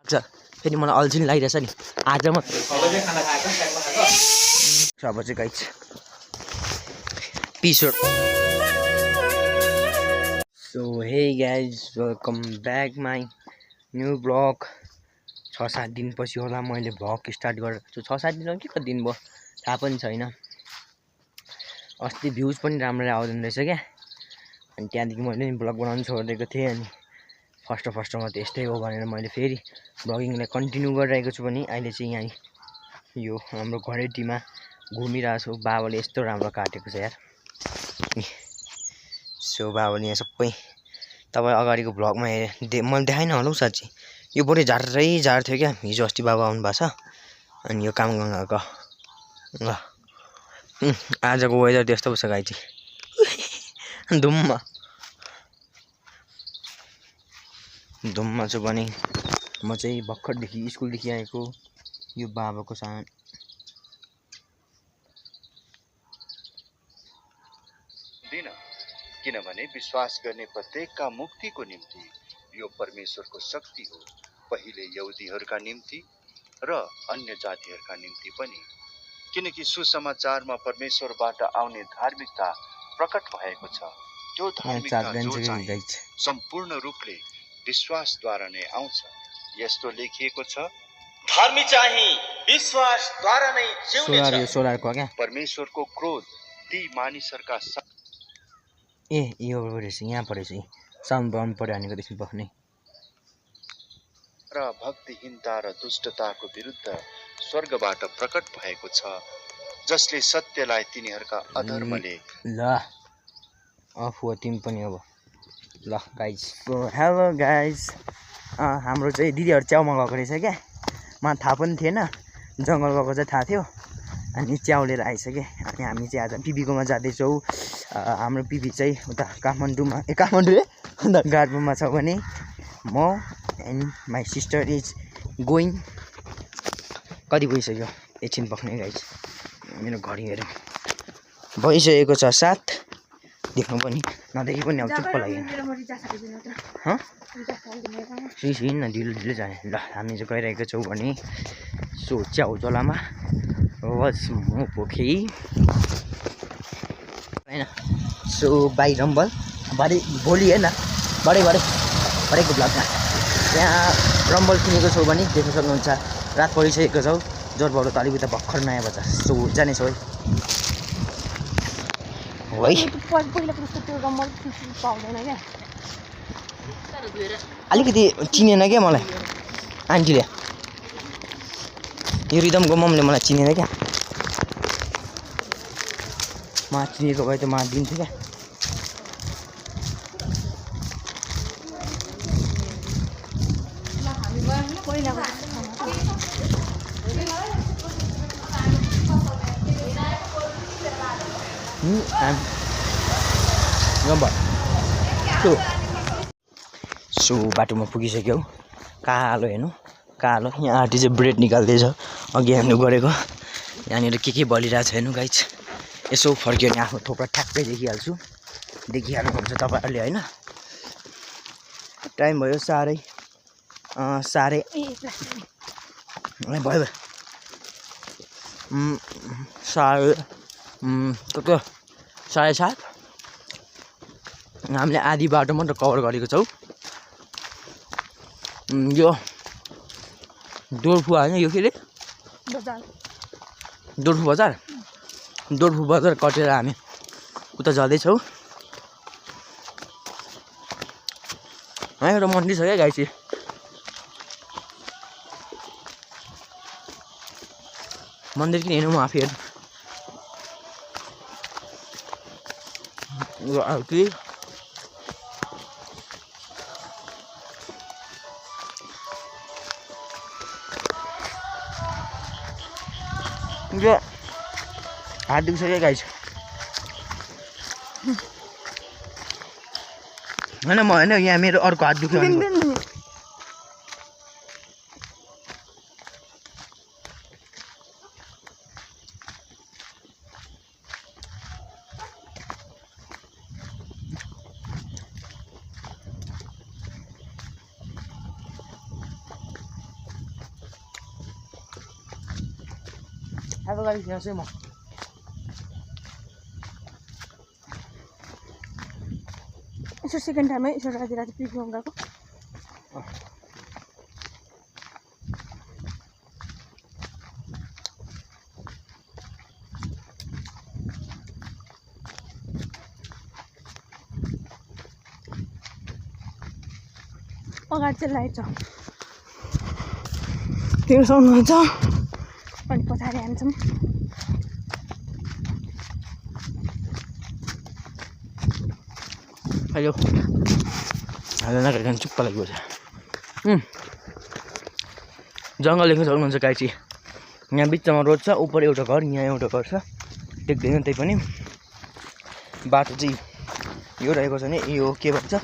फेरि मलाई अल्छी नि लागिरहेछ नि आज म अब चाहिँ guys peace so hey guys welcome back my new blog 6-7 दिनपछि होला मैले भ्लग स्टार्ट गरेको छु 6-7 दिन के कति दिन भयो थाहा पनि छैन अस्ति भ्युज पनि राम्ररी आउँदैन रहेछ क्या अनि त्यहाँदेखि मैले ब्लग बनाउनु छोडिदिएको थिएँ अनि फर्स्टमा त यस्तै हो भनेर मैले फेरि ब्लगिङलाई कन्टिन्यू गरिरहेको छु भने अहिले चाहिँ यहाँ यो हाम्रो घरेटीमा घुमिरहेको छु बाबाले यस्तो राम्रो काटेको छ यार सो बाबाले यहाँ सबै तपाईँ अगाडिको भ्लगमा मैले देखाइन होला हौ साँच्ची यो बढी झार्दै झार्थ्यो क्या हिजो अस्ति बाबा आउनु भएको छ अनि यो काम गर्न गएको ल आजको वेदर त्यस्तो पो छ गाई चाहिँ धुममा छु भने म चाहिँ भर्खरदेखि स्कुलदेखि आएको यो बाबाको सामान दिन किनभने विश्वास गर्ने प्रत्येकका मुक्तिको निम्ति यो परमेश्वरको शक्ति हो पहिले यहुदीहरूका निम्ति र अन्य जातिहरूका निम्ति पनि किनकि सुसमाचारमा परमेश्वरबाट आउने धार्मिकता प्रकट भएको छ त्यो धार्मिकता जो चाहिँ सम्पूर्ण रूपले विश्वासद्वारा नै आउँछ यस्तो लेखिएको छ धर्मी चाहिँ विश्वासद्वारा नै जिउनेछ परमेश्वरको क्रोध ती मानिसहरूका ए यो रहेछ यहाँ परेछ साउन्ड बन्द पर्यो भनेको त्यसमा बस्ने र भक्तिहीनता र दुष्टताको विरुद्ध स्वर्गबाट प्रकट भएको छ जसले सत्यलाई तिनीहरूका अधर्मले ल अफ हो तिमी पनि अब ल गाइज हेलो गाइज हाम्रो चाहिँ दिदीहरू च्याउमा गएको रहेछ क्या मलाई थाहा पनि थिएन जङ्गल गएको चाहिँ थाहा थियो अनि च्याउ लिएर आइसक्यो अनि हामी चाहिँ आज पिपीकोमा जाँदैछौँ हाम्रो पिपी चाहिँ उता काठमाडौँमा काठमाडौँ अन्त गाडबुङमा छ भने म and my sister is going कति भइसक्यो एकछिन पक्ने गाइज मेरो घडी हेरौँ भइसकेको छ 7 देख्नु पनि नदेखि पनि अब चुप्प लाग्यो हिँड्न ढिलो जाने ल हामी चाहिँ गइरहेको छौँ भने सो च्याउ झोलामा वाज म पोखे होइन सो बाई रम्बल भोलि होइन भरेको ब्लगमा यहाँ रम्बल किनेको छौँ भने देख्न सक्नुहुन्छ रात परिसकेको छौँ जोरबाट त अलिकति भर्खर नयाँ बजार सो जानेछौँ है अलिकति चिनेन क्या मलाई आन्टीले यो रिदमको ममले मलाई चिनेन क्या मलाई चिनेको भए त मलाई दिन्थ्यो क्या सो बाटोमा पुगिसक्यौ कालो हेर्नु कालो यहाँ आँटी चाहिँ ब्रेड निकाल्दैछ अघि हामीले गरेको यहाँनिर के बलिरहेको छ हेर्नु गाइज यसो फर्क्यो भने आफ्नो थोप्रा ठ्याक्कै देखिहाल्नुहुन्छ तपाईँहरूले होइन टाइम भयो साह्रै भयो कति 7:30 हामीले आधी बाटो मात्र कभर गरेको छौँ यो दोर्फु होइन यो के अरे दोर्फु बजार कटेर हामी उता जाँदैछौँ एउटा मन्दिर छ क्या गाइसी मन्दिर किन हेर्नु म आफै हेर्नु यो हात दुख्छ गाइस होइन म होइन यहाँ मेरो अर्को हात दुख्यो हेलो गाइस यहाँ चाहिँ म यसो सेकेन्ड टाइम है यसो राति राति पिकनिक गएको अगाडि चाहिँ लाइट छ त्यो सक्नुहुन्छ अनि पछाडि हान्छौँ हेलो हेलो नगरिकन चुप्प लाग्यो जङ्गल देख्न सक्नुहुन्छ गाई चाहिँ यहाँ बिचमा रोड छ उपर एउटा घर यहाँ एउटा घर छ देख्दैन त्यही पनि बाटो चाहिँ यो रहेको छ नि यो के भन्छ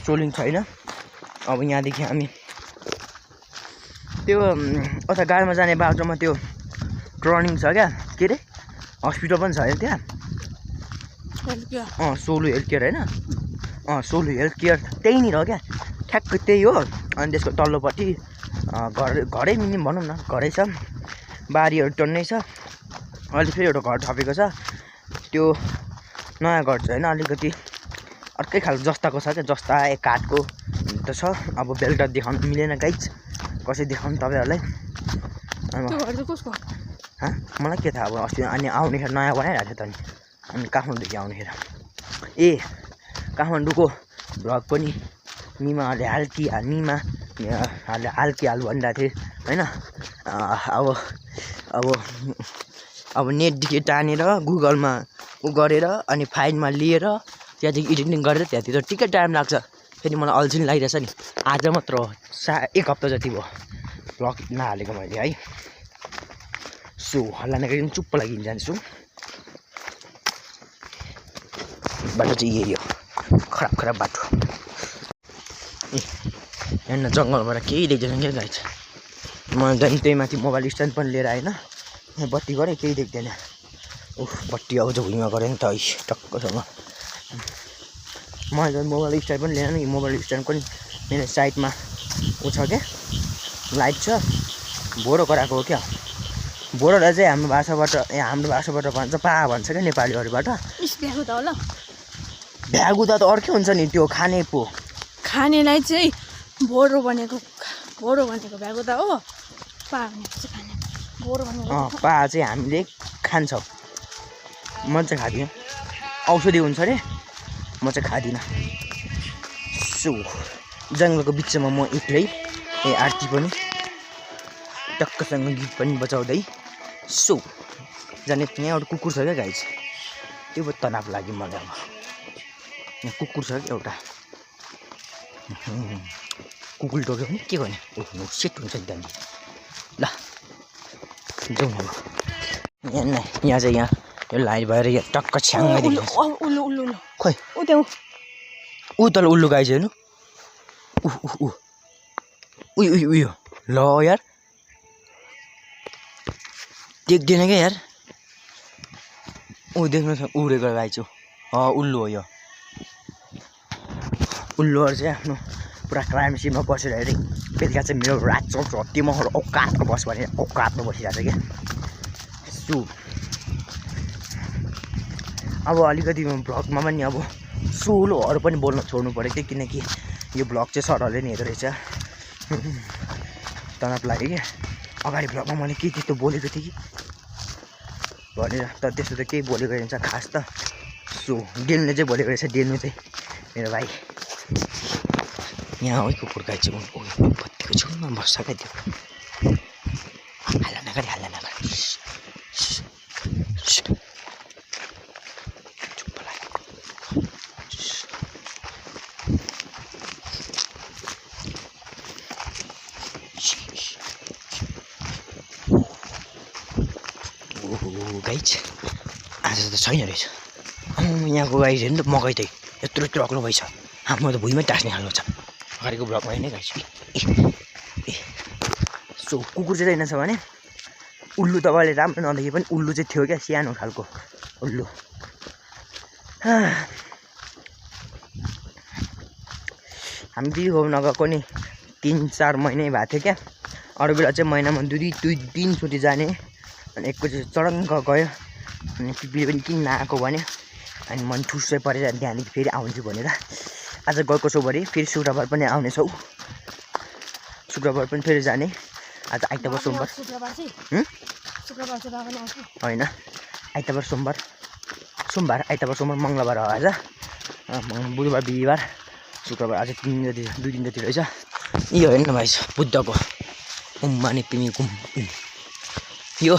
ट्रोलिङ छैन अब यहाँदेखि हामी त्यो अथवा गाडीमा जाने बाटोमा त्यो टर्निङ छ क्या के अरे हस्पिटल पनि छ अरे त्यहाँ सोलु हेल्थ केयर होइन सोलु हेल्थ केयर त्यहीँनिर हो क्या ठ्याक्कै त्यही हो अनि त्यसको तल्लोपट्टि घरै मिनिम भनौँ न घरै छ बारीहरू टन्नै छ अहिले फेरि एउटा घर थपेको छ त्यो नयाँ घर छ होइन अलिकति अर्कै खालको जस्ताको छ क्या जस्ता काठको त छ अब बेलुका देखाउनु मिलेन गाइज कसै देखाउनु तपाईँहरूलाई मलाई के थाहा अब अस्ति अनि आउनेखेर नयाँ बनाइरहेको थियो त अनि काठमाडौँदेखि आउनेखेर ए काठमाडौँको भ्लग पनि निमाले हाल भनिरहेको थिएँ होइन अब नेटदेखि टानेर गुगलमा उ गरेर अनि फाइलमा लिएर त्यहाँदेखि एडिटिङ गरेर त्यहाँतिर टिकै टाइम लाग्छ फेरि मलाई अल्छी लागिरहेछ नि आज मात्र एक हप्ता जति भयो भ्लग नहालेको मैले है सो हल्ला नगरी चुप्प लागि जान्छु बाटो चाहिँ यही हो खराब बाटो यहाँ जङ्गलबाट केही देख्दैन क्या गाई छ मलाई झन् त्यही माथि मोबाइल स्ट्यान्ड पनि लिएर आएन यहाँ बत्ती गरेँ केही देख्दैन बत्ती आउँछ भुइँमा गरेँ नि त टक्कसँग मैले झन् मोबाइल स्ट्यान्ड पनि लिएन नि मोबाइल स्ट्यान्ड पनि मेरो साइडमा ऊ छ क्या लाइट छ भोरो कराएको हो क्या भोरोलाई चाहिँ हाम्रो भाषाबाट भन्छ पा भन्छ क्या नेपालीहरूबाट भ्यागु त अर्कै हुन्छ नि त्यो खाने पो खानेलाई चाहिँ भोरो भनेको भ्यागु त हो पा भनेको चाहिँ खाने भोरो भनेको पा चाहिँ हामीले खान्छौँ म चाहिँ खाँदिनँ औषधि हुन्छ अरे म चाहिँ खाँदिनँ सो जङ्गलको बिचमा म एक्लै आरती पनि टक्कसँग गीत पनि बजाउँदै सो जाने यहाँ एउटा कुकुर छ क्या गाई चाहिँ त्यो पो तनाव लाग्यो मलाई अब यहाँ कुकुर छ क्या एउटा कुकुर टोक्यो भने के गर्ने सेट हुन्छ एकदम ल जाउँ अब यहाँ चाहिँ यहाँ यो लाइट भएर यहाँ टक्क छ्याङ्गै देखिन्छ खोइ ऊ तल उल्लु गाई चाहिँ हेर्नु उयो ल यार देख्दैन क्या यार देख्नु उडेको गाई छु उल्लु हो यो उल्लुहरू चाहिँ आफ्नो पुरा क्राइम सिनमा बसेर हेरेँ बेलुका चाहिँ मेरो रात चौक हत्तीमा औकातमा बस भनेर औकातमा बसिरहेको छ क्या सो अब अलिकति भ्लगमा पनि अब सोलोहरू पनि बोल्न छोड्नु पऱ्यो थियो किनकि यो भ्लग चाहिँ सरहरूले नि हेर्दो रहेछ तनाव लाग्यो क्या अगाडि भ्लगमा मैले के त्यस्तो बोलेको थिएँ कि भनेर तर त्यस्तो त केही बोलेको रहेछ खास त सो डेल्नु चाहिँ बोलेको रहेछ डेल्नु चाहिँ मेरो भाइ यहाँ हो कुकुर गाई चाहिँ बत्तीको छेउमा बस्छ क्या त्यो हाल्ला नगरी चुप्प लाग्यो गाई आज त छैन रहेछ यहाँको गाई हेर्नु त मकै चाहिँ यत्रो अग्लो भइछ हाम्रो त भुइँमै टाँस्ने खालको छ अगाडिको ब्लकमा नै गाई सो कुकुर चाहिँ रहेनछ भने उल्लु तपाईँले राम्रो नदेखे पनि उल्लु चाहिँ थियो क्या सानो खालको उल्लु हामी बिहे गाउँ नगएको नि 3-4 महिनै भएको थियो क्या अरू बेला चाहिँ महिनामा 2-3 चोटि जाने अनि एकपछि चडङ्ग गयो अनि पिपीले पनि किन नआएको भन्यो अनि मन ठुस्सै परेर त्यहाँदेखि फेरि आउँछु भनेर आज गएको छौँ भने फेरि शुक्रबार पनि आउनेछौँ शुक्रबार पनि फेरि जाने आज आइतबार सोमबार होइन आइतबार सोमबार आइतबार सोमबार मङ्गलबार हो आज बुधबार बिहिबार शुक्रबार आज 3 दिन जति 2 दिन जति रहेछ यो हेर्नु भाइ बुद्धको माने पिमी कुम यो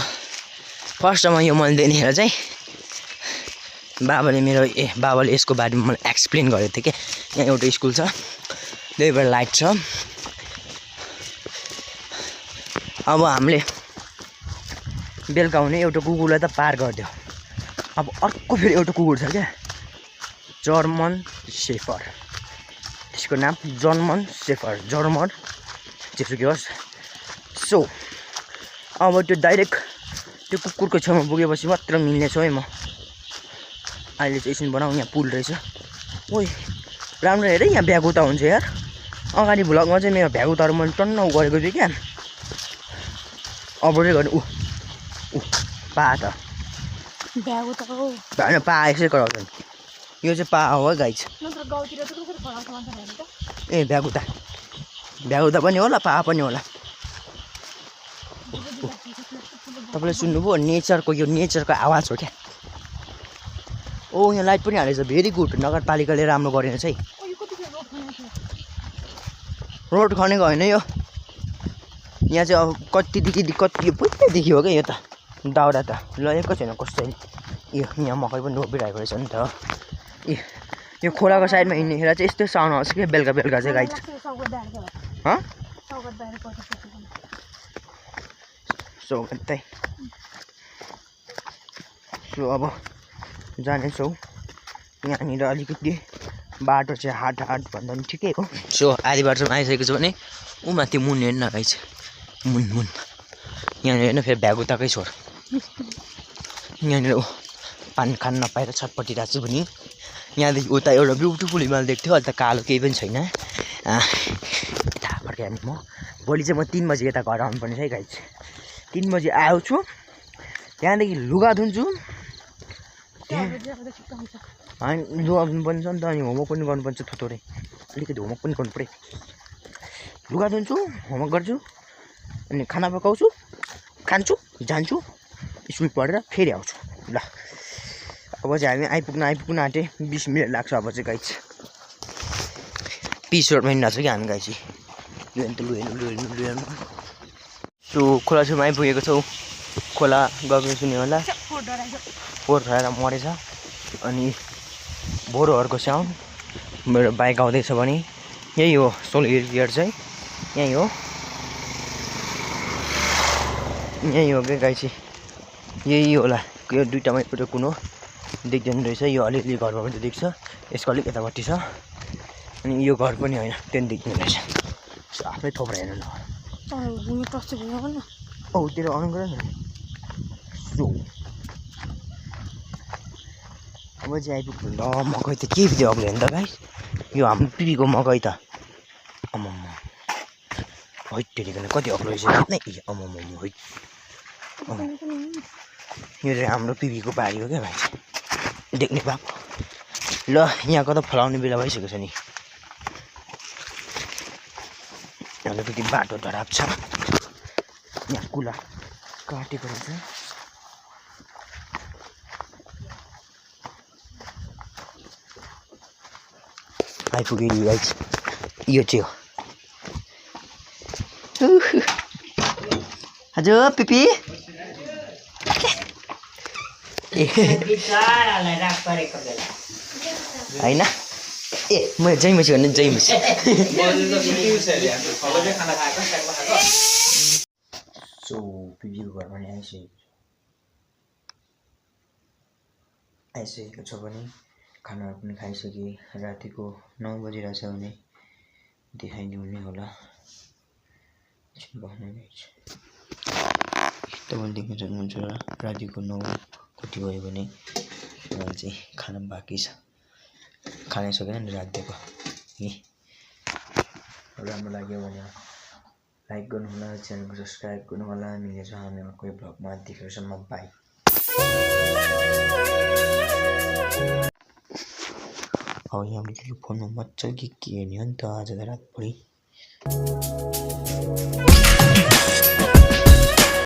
फर्स्टमा यो मैले देखेर चाहिँ बाबाले यसको बारेमा मलाई एक्सप्लेन गरेको थियो कि यहाँ एउटा स्कुल छ त्यहीबाट लाइट छ अब हामीले बेलुका हुने एउटा कुकुरलाई त पार गरिदियो अब अर्को फेरि एउटा कुकुर छ क्या जर्मन सेफर त्यसको नाम जर्मन जेसुकै होस् सो अब त्यो डाइरेक्ट त्यो कुकुरको छेउमा पुगेपछि मात्र मिल्नेछु है म अहिले चाहिँ एकछिन बनाऊ यहाँ पुल रहेछ ओइ राम्रो हेर यहाँ भ्यागुता हुन्छ यार अगाडि भ्लगमा चाहिँ मेरो भ्यागुताहरू मैले टन्न गरेको थिएँ क्या अब चाहिँ गर्ने ऊ पा त भ्यागुता हो होइन पा यसै कराउँछ नि यो चाहिँ पा हो गाइस ए भ्यागुता पनि होला पा पनि होला तपाईँले सुन्नुभयो नेचरको आवाज हो क्या ओ यहाँ लाइट पनि हालेछ भेरी गुड नगरपालिकाले राम्रो गरेन चाहिँ रोड खनेको होइन यो यहाँ चाहिँ अब कतिदेखि कति पुग्दैदेखि हो क्या यो त दाउरा त लगेको छैन कसैले यो यहाँ मकै पनि रोपिरहेको रहेछ नि त यो खोलाको साइडमा हिँड्नेखेर चाहिँ यस्तो साउन्ड आउँछ क्या बेलुका चाहिँ गाइस सौगत सो अब जानेछौँ यहाँनिर अलिकति बाटो चाहिँ हाट भन्दा पनि ठिकै हो सो आधी बाटोसम्म आइसकेको छ भने ऊ माथि मुन हेर्न गाइस मुन यहाँनिर हेर्न फेरि भ्यागुताकै छोर यहाँनिर पानी खान नपाएर छटपटिरहेको छु भने यहाँदेखि उता एउटा ब्युटिफुल हिमाल देख्थ्यो अहिले त कालो केही पनि छैन यता फर्केर म भोलि चाहिँ म 3 बजी यता घर आउनुपर्ने है गाइस 3 बजी आउँछु त्यहाँदेखि लुगा धुन्छु होइन लुगा धुनुपर्ने छ नि त अनि होमवर्क पनि गर्नुपर्छ थोरै अलिकति होमवर्क पनि गर्नु पऱ्यो लुगा धुन्छु होमवर्क गर्छु अनि खाना पकाउँछु खान्छु जान्छु स्कुल पढेर फेरि आउँछु ल अब चाहिँ हामी आइपुग्न आँटे 20 मिनट लाग्छ अब चाहिँ गाइस पिस रोडमा हिँड्नु छ कि हामी गाइस यो अन्त लु सो खोला छेउमा आइपुगेको छौँ खोला गएको सुन्यो होला फोहोर खाएर मरेछ अनि बोरोहरूको साउन्ड मेरो बाइक आउँदैछ भने यही हो सोल एरियर चाहिँ यही हो क्या गाइस यही होला यो दुईटामा एउटा कुन हो देख्दैन रहेछ यो अलिअलि घरमा पनि देख्छ यसको अलिक यतापट्टि छ अनि यो घर पनि होइन त्यो देख्ने रहेछ सो आफ्नै थोप्रा हेर्नु न औ तेरो अन गर न सो अब चाहिँ आइपुग्नु ल मकै त के भिडियो अग्लो हेर्नु त गाइस यो हाम्रो पिपीको मकै त अम्म है टेरिकन कति अग्लो रहेछ नै अम्म है यो चाहिँ हाम्रो पिपीको बारी हो क्या भाइ देख्ने बाप ल यहाँको त फलाउने बेला भइसकेको छ नि अलिकति बाटो धराप छ यहाँ कुला काटेको रहेछ आइपुग्यो नि गाइस यो चाहिँ हो हजुर पिपी होइन ए म जयमसी भन्नु जयमसी सो पिपीको घरमा नि आइसकेको छ भने खानाहरू पनि खाइसकेँ रातिको 9 बजिरहेछ भने देखाइदिनु नै होला तपाईँले देख्न सक्नुहुन्छ रातिको 9 कति भयो भने चाहिँ खाना बाँकी छ खानै सकेन नि रातिको राम्रो लाग्यो भने लाइक गर्नुहोला, च्यानलको सब्सक्राइब गर्नुहोला। मिलेछ हामी अर्कै भ्लगमा, देखेरसम्म बाई। अब यहाँ मैले यो फोनमा मजाले के हेर्ने हो नि त आज त रातभरि।